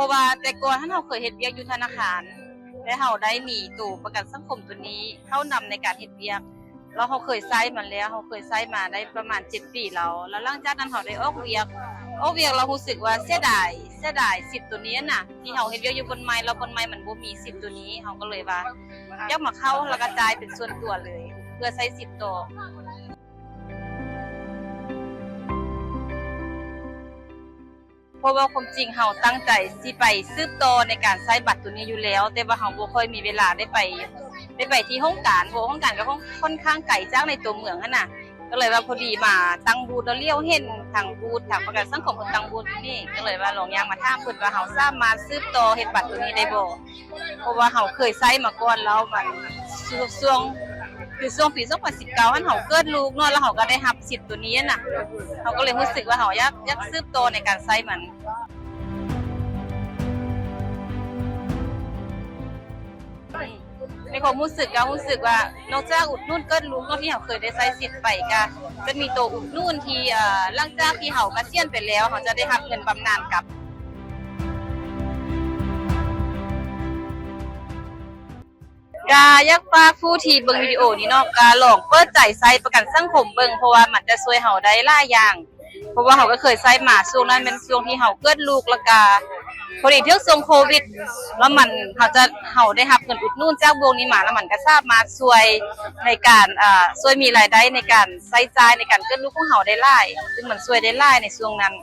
າະວ່າແຕ່ກ່ອນຫັ້ນເຮົາເຄີຍເຮັດວຽກຢູ່ທະນາຄານ ແລະເຮົາໄດ້ມີໂຕປະກັນສັງຄົມໂຕນີ້ເຂົ້ານຳໃນການເຮັດວຽກ ແລ້ວເຮົາເຄີຍໃຊ້ມັນແລ້ວ ເຮົາເຄີຍໃຊ້ມາໄດ້ປະມານເຈັດປີແລ້ວ ແລ້ວຫຼັງຈາກນັ້ນເຮົາໄດ້ອອກວຽກ ອອກວຽກແລ້ວຮູ້ສຶກວ່າເສຍດາຍ ເສຍດາຍສິດໂຕນີ້ນະ ທີ່ເຮົາເຮັດວຽກຢູ່ບ່ອນໃໝ່ ແລ້ວບ່ອນໃໝ່ມັນບໍ່ມີສິດໂຕນີ້ ເຮົາກໍເລີຍວ່າຢາກມາເຂົ້າ ແລ້ວກະຈ່າຍເປັນສ່ວນຕົວເລີຍ ເພື່ອໃຊ້ສິດຕໍ່. ເພາະວ່າຄວາມຈິງເຮົາຕັ້ງໃຈຊິໄປສືບຕໍ່ໃນການໃຊ້ບັດໂຕນີ້ຢູ່ແລ້ວ ແຕ່ວ່າເຮົາບໍ່ຄ່ອຍມີເວລາໄດ້ໄປ ໄດ້ໄປທີ່ຫ້ອງການ ເພາະວ່າຫ້ອງການກໍຄ່ອນຂ້າງໄກຈາກໃນຕົວເມືອງຫັ້ນນະ ກໍເລີຍວ່າພໍດີມາຕັ້ງບູດ ແລ້ວຫຼຽວເຫັນທາງບູດ ທາງປະກັນສັງຄົມເພິ່ນຕັ້ງບູດຢູ່ນີ້ ກໍເລີຍວ່າລອງຍ່າງມາຖາມເພິ່ນວ່າເຮົາສາມາດສືບຕໍ່ເຮັດບັດໂຕນີ້ໄດ້ບໍ່? ເພາະວ່າເຮົາເຄີຍໃຊ້ມາກ່ອນແລ້ວ ມັນຊ່ວງ ຄືຊ່ວງປີສອງພັນສິບເກົ້າຫັ້ນ ເຮົາເກີດລູກເນາະ ແລ້ວເຮົາກໍໄດ້ຮັບສິດໂຕນີ້ນະ ເຮົາກໍເລີຍຮູ້ສຶກວ່າເຮົາຢາກ ຢາກສືບຕໍ່ໃນການໃຊ້ມັນ. ໃນຄວາມຮູ້ສຶກກໍຮູ້ສຶກວ່າ ນອກຈາກອຸດໜູນເກີດລູກເນາະ ທີ່ເຮົາເຄີຍໄດ້ໃຊ້ສິດໄປ ກໍຈະມີໂຕອຸດໜູນທີ່ ເອີ ຫຼັງຈາກທີ່ເຮົາກະສຽນໄປແລ້ວ ເຮົາຈະໄດ້ຮັບເງິນບຳນານກັບ. ກະຢາກຝາກຜູ້ທີ່ເບິ່ງວິດີໂອນີ້ເນາະ ກະລອງເປີດໃຈໃຊ້ປະກັນສັງຄົມເບິ່ງ ເພາະວ່າມັນຈະຊ່ວຍເຮົາໄດ້ຫຼາຍຢ່າງ ເພາະວ່າເຮົາກໍເຄີຍໃຊ້ມາ ຊ່ວງນັ້ນແມ່ນຊ່ວງທີ່ເຮົາເກີດລູກ ແລ້ວກະພໍດີຖືກຊ່ວງໂຄວິດ ແລ້ວມັນ ເຮົາຈະ ເຮົາໄດ້ຮັບເງິນອຸດໜູນຈາກບ່ອນນີ້ມາ ແລ້ວມັນກໍສາມາດຊ່ວຍໃນການ ເອີ ຊ່ວຍມີລາຍໄດ້ໃນການໃຊ້ຈ່າຍໃນການເກີດລູກຂອງເຮົາໄດ້ຫຼາຍ ຊຶ່ງມັນຊ່ວຍໄດ້ຫຼາຍໃນຊ່ວງນັ້ນ.